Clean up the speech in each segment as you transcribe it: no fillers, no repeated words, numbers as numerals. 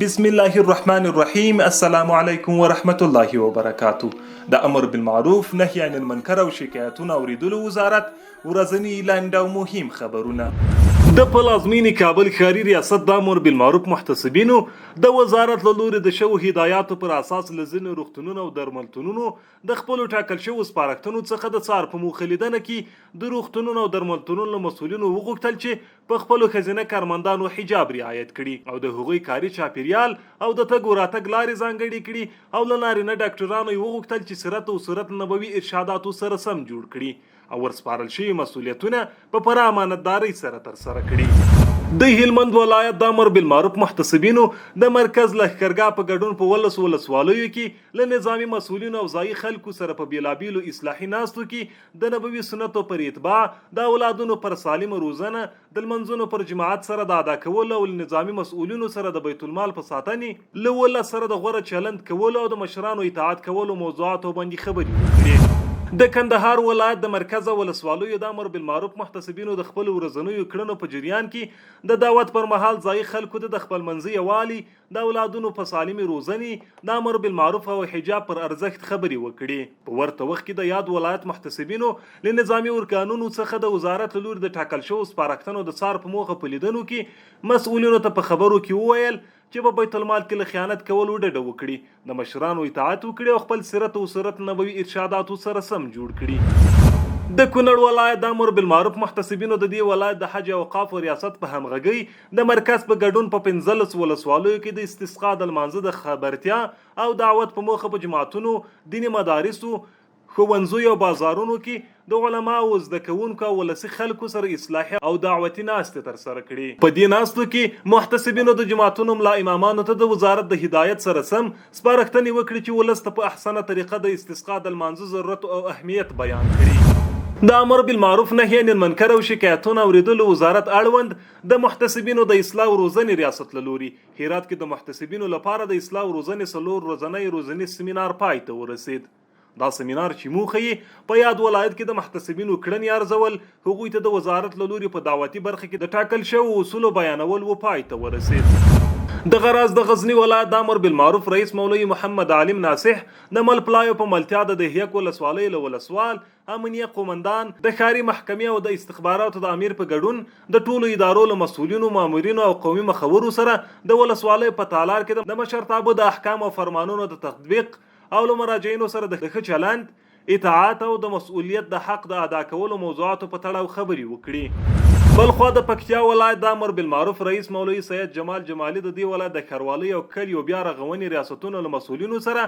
بسم الله الرحمن الرحیم. السلام علیکم ورحمت الله وبرکاتو. د امر بالمعروف، نهی عن المنکر او شکایتونو اوریدلو وزارت ورځني لنډ او مهم خبرونه. د پلازمینې کابل ښاري ریاست د امر بالمعروف محتسبینو د وزارت له لوري د شوو هدایاتو پر اساس له ځینو روغتونونو او درملتونونو د خپلو ټاکل شوو سپارښتنو څخه د څار په موخه لیدنه کې د روغتونونو او درملتونونو له مسؤلینو وغوښتل چې په خپلو ښځینه کارمندانو حجاب رعایت کړي او د هغوی کاري چاپیریال او د تګ و راتګ لارې ځانګړې کړي او له نارینه ډاکټرانو یې وغوښتل چې سیرت او صورت نبوي ارشاداتو سره سم جوړ کړي او ورسپارل شوي مسؤلیتونه په پوره امانتدارۍ سره ترسره کړي. د هلمند ولایت د امر بالمعروف محتسبینو د مرکز لښکرګاه په ګډون په 17 ولسوالیو کې له نظامي مسؤلینو او ځايي خلکو سره په بېلابېلو اصلاحي ناستو کې د نبوي سنتو پر اتباع، د اولادونو پر سالمه روزنه، د لمنځونو پر جماعت سره د ادا کولو او له نظامي مسؤلینو سره د بیت المال په ساتنې، له ولس سره د غوره چلند کولو او د مشرانو اطاعت کولو موضوعاتو باندې خبرې وکړې. د کندهار ولایت د مرکز او ولسوالیو د امر بالمعروف محتسبینو د خپلو ورځنیو کړنو په جریان کې د دعوت پر مهال ځايي خلکو ته د خپلمنځي یووالي، د اولادونو په سالمې روزنې، د امر بالمعروف او حجاب پر ارزښت خبرې وکړې. په ورته وخت کې د یاد ولایت محتسبینو له نظامي ارګانونو څخه د وزارت له لوري د ټاکل شوو سپارښتنو د څار په موخه په لیدنو کې مسؤلینو ته په خبرو کې وویل چې په بیت المال کې له خیانت کولو ډډه وکړي، د مشرانو اطاعت وکړي او خپل سیرت او صورت نبوي ارشاداتو سره سم جوړ کړي. د کونړ ولایت د امر بالمعروف محتسبینو د دې ولایت د حج او اوقافو ریاست په همغږۍ د مرکز په ګډون په 15 ولسوالیو کې د استسقا د لمانځه د خبرتیا او دعوت په موخه په جوماتونو، دیني مدارسو، ښوونځیو او بازارونو کې د علماوو، زده کوونکو او ولسي خلکو سره اصلاحي او دعوتي ناستې ترسره کړې. په دې ناستو کې محتسبینو د جوماتونو ملا امامانو ته د وزارت د هدایت سره سم سپارښتنې وکړې چې ولس ته په احسنه طریقه د استسقا د لمانځه ضرورت او اهمیت بیان کړي. د امر بالمعروف، نهی عن المنکر او شکایتونو اورېدلو وزارت اړوند د محتسبینو د اصلاح او روزنې ریاست له لوري هرات کې د محتسبینو لپاره د اصلاح او روزنې څلور ورځنی روزنیز سیمینار پای ته ورسېد. دا سمینار چې موخه یې په یاد ولایت کې د محتسبینو کړنې ارزول، هغوی ته د وزارت له لوري په دعوتي برخه کې د ټاکل شوو اصولو بیانول و، پای ته ورسېد. دغه راز د غزني ولایت د امر بالمعروف رئیس مولوي محمد عالم ناصح د مل پلایو په ملتیا د دهیک ولسوالۍ له ولسوال، امنیه قومندان، د ښاري محکمې او د استخباراتو د امیر په ګډون د ټولو ادارو له مسؤلینو، مامورینو او قومي مخورو سره د ولسوالۍ په تالار کې د مشرتابه د احکامو او فرمانونو د تطبیق او له مراجعینو سره د ښه چلند، اطاعت او د مسؤلیت د حق د ادا کولو موضوعاتو په تړاو خبرې وکړې. بلخوا د پکتیا ولایت د امر بالمعروف رئیس مولوي سید جمال جمالي د دې ولایت د ښاروالۍ او کلیو بیا رغونې ریاستونو له مسؤلینو سره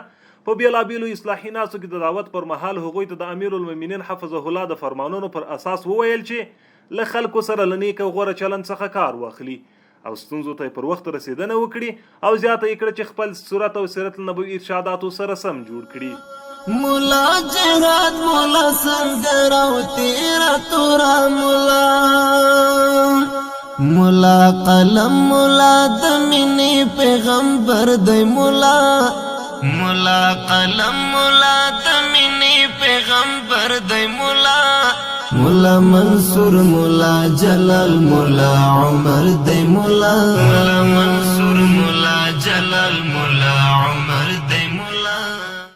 په بېلابېلو اصلاحي ناستو کې د دعوت پر مهال هغوی ته د امیرالمؤمنین حفظه الله د فرمانونو پر اساس وویل چې له خلکو سره له نیک او غوره چلند څخه کار واخلي او ستونزو ته پر وخت رسیدنه وکړي او زیاته یې کړه چې خپل صورت او سیرت له نبوي ارشاداتو سره سم جوړ کړي. مولا جهاد مولا سنگر او تیرا تورا مولا مولا قلم مولا د مینې پیغمبر دی مولا مولا قلم مولا د مینې پیغمبر دی مولا مولا منصور مولا جلال مولا عمر دی مولا مولا منصور مولا جلال مولا